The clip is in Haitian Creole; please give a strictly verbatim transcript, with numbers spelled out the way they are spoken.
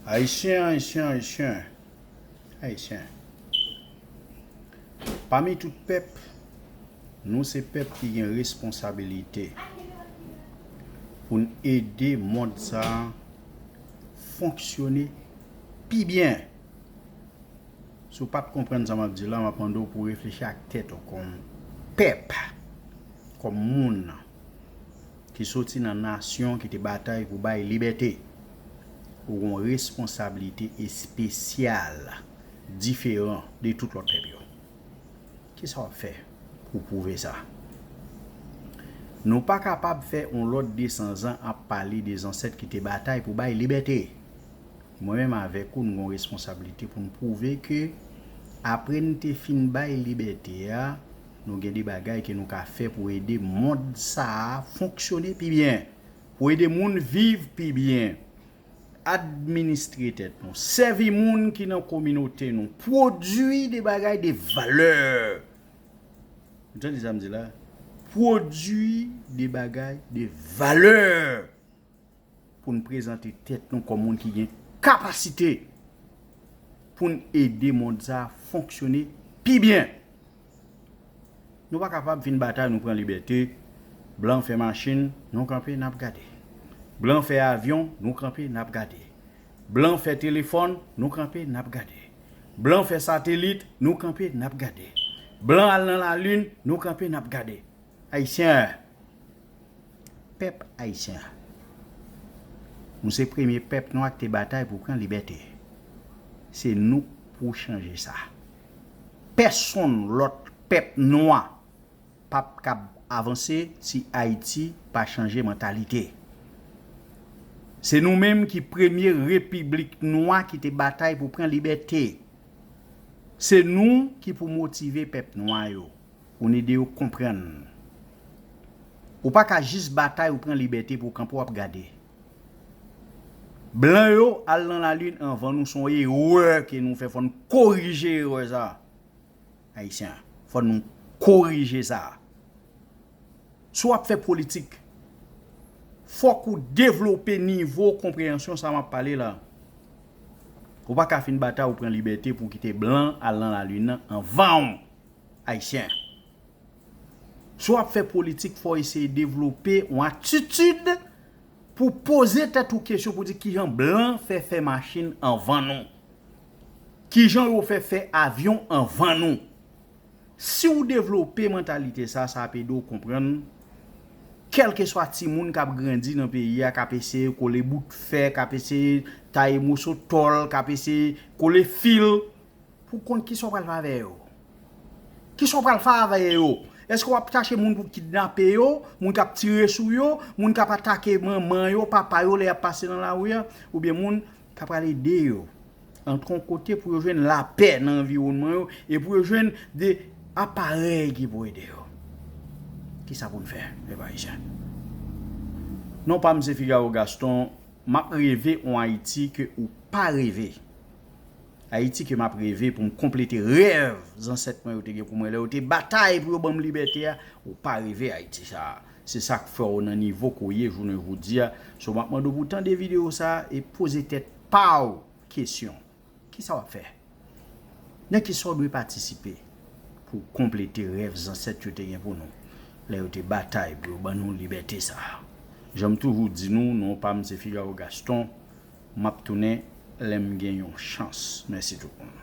Ayisyen, Ayisyen, Ayisyen, Ayisyen. Pami tout pèp, nou se pèp ki gen responsabilite pou n ede mond sa a fonksyone pi byen. Si w pa t konprann sa m ap di la, m ap mande w pou w reflechi ak tèt ou kòm pèp, kòm moun ki soti nan nasyon ki te batay pou bay libète. Ou gen yon responsablite espesyal, diferan de tout lòt pèp yo. Kisa w ap fè pou pwouve sa? Nou pa kapab fè yon lòt de san zan ap pale de zansèt ki te batay pou bay libète. Mwen menm avèk ou, nou gen yon responsablite pou n pwouve ke apre n te fin bay libète a, nou gen de bagay ke nou ka fè pou ede mond sa a fonksyone pi byen, pou ede moun viv pi byen, administre tèt nou, sèvi moun ki nan kominote nou, pwodui de bagay de valè. Ou tande sa m di la? Pwodui de bagay de valè pou n prezante tèt nou kòm moun ki gen kapasite pou n ede mond sa a fonksyone pi byen. Nou pa kapab fin batay, nou pran libète. Blan fè machin, nou kanpe, n ap gade. Blan fè avyon, nou kanpe, n ap gade. Blan fè telefòn, nou kanpe, n ap gade. Blan fè satelit, nou kanpe, n ap gade. Blan al nan lalin, nou kanpe, n ap gade. Ayisyen, pèp ayisyen, nou se premye pèp nwa ki te batay pou pran libète. Se nou k pou chanje sa. Pèsonn lòt pèp nwa p ap kab avanse si Ayiti pa chanje mantalite. Se nou menm ki premye repiblik nwa ki te batay pou pran libète. Se nou ki pou motive pèp nwa yo, pou n ede yo konprann. Ou pa ka jis batay ou pran libète pou w kanpe w ap gade. Blan yo al nan lalin anvan nou, se yon erè ke nou fè, fò n korije erè sa. Ayisyen, fò nou korije sa. Si w ap fè politik, fòk ou devlope nivo konpreyansyon sa m ap pale la. Ou pa ka fin batay ou pran libète pou w kite blan al nan lalin nan anvan w, Ayisyen. Si w ap fè politik, fò w eseye devlope yon atitid pou w poze tèt ou kesyon pou di kijan blan fè fè machin anvan nou. Kijan yo fè fè avyon anvan nou. Si w devlope mantalite sa, sa ap ede w konprann, kèlkeswa timoun k ap grandi nan peyi a, k ap eseye kole bout fè, k ap eseye taye moso tòl, k ap eseye kole fil, pou w konn kisa w pral fè avè yo. Kisa w pral fè avè yo? Èske w ap chache moun pou kidnape yo, moun k ap tire sou yo, moun k ap atake manman yo, papa yo lè y ap pase nan lari a, oubyen moun k ap pral ede yo antre yon kote pou yo jwenn lapè nan anviwònman yo e pou yo jwenn de aparèy ki pou ede yo? Kisa pou n fè, pèp ayisyen? Non pa m se Figaro Gaston, m ap reve yon Ayiti ke ou pa reve. Ayiti ke m ap reve pou m konplete rèv zansèt mwen yo te gen pou mwen lè yo te batay pou yo ban m libète a. Ou pa reve Ayiti sa a. Se sa k fè w nan nivo ke w ye jounen jodi a. So, m ap mande w pou w tande videyo sa a e poze tèt pa w kesyon. Kisa w ap fè? Nan kisa w dwe patisipe pou w konplete rèv zansèt yo te gen pou nou lè yo te batay pou yo ban nou libète sa a? Jan m toujou di nou, non pa m se Figaro Gaston. M ap tounen lè m gen yon chans. Mèsi tout moun.